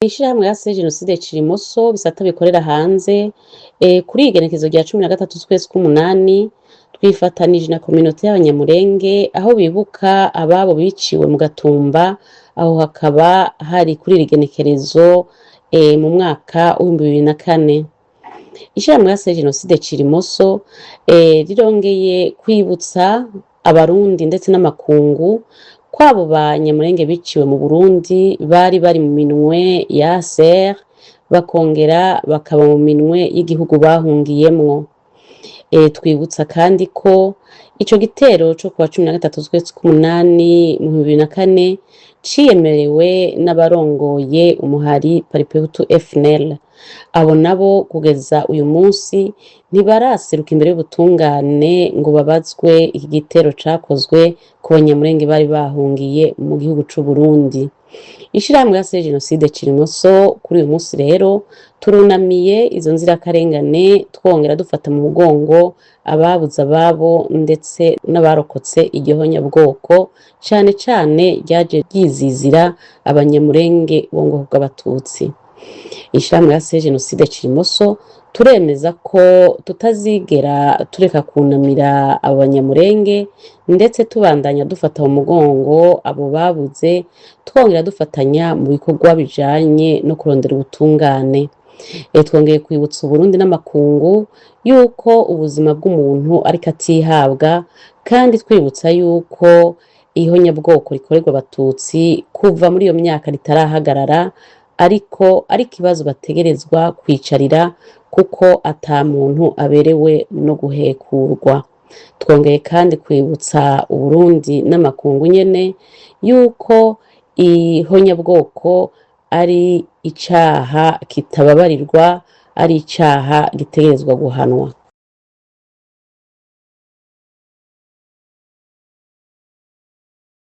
Ishirahamwe AC Jenoside Cirimoso bisata bikorera hanze, kuri igenekezo rya 13 z'ukwezi k'umunani twifatanije na kominote y'Abanyamurenge aho bibuka ababo biciwe mu Gatumba, aho hakaba hari kuri iri genekerezo mu mwaka w'2004. Ishirahamwe AC Jenoside Cirimoso rirongeye kwibutsa Abarundi ndetse n'amakungu ko abo Banyamurenge biciwe mu Burundi bari bari mu minwe ya ASR, bakongera bakaba mu minwe y'igihugu bahungiyemwo. Twibutsa kandi ko ico gitero co kuwa 13 z'ukwezi k'umunani mu 2004 ciyemerewe n'abarongoye umuhari Palipehutu FNL. Abo nabo kugeza uyu munsi ntibaraseruka imbere y'ubutungane ngo babazwe iki gitero cakozwe ku Banyamurenge bari bahungiye mu gihugu c'Uburundi. Ishirahamwe AC Jenoside Cirimoso kuri uyu munsi rero turunamiye izo nzirakarengane, twongera dufata mu mugongo ababuze ababo ndetse n'abarokotse igihonyabwoko, cane cane ryaje ryizizira Abanyamurenge bo mu bwoko bw'Abatutsi. Ishirahamwe AC Jenoside Cirimoso turemeza ko tutazigera tureka kunamira abo Banyamurenge, ndetse tubandanya dufata mu mugongo abo babuze, twongera dufatanya mu bikorwa bijanye no kurondera ubutungane. Twongeye kwibutsa Uburundi n'amakungu yuko ubuzima bw'umuntu ariko atihabwa, kandi twibutsa yuko ihonyabwoko rikorerwa Abatutsi kuva muri iyo myaka ritarahagarara, ariko ari ikibazo bategerezwa kwicarira kuko ata muntu aberewe no guhekurwa. Twongeye kandi kwibutsa Uburundi n'amakungu nyene yuko ihonyabwoko ari icaha kitababarirwa, ari icaha gitegerezwa guhanwa.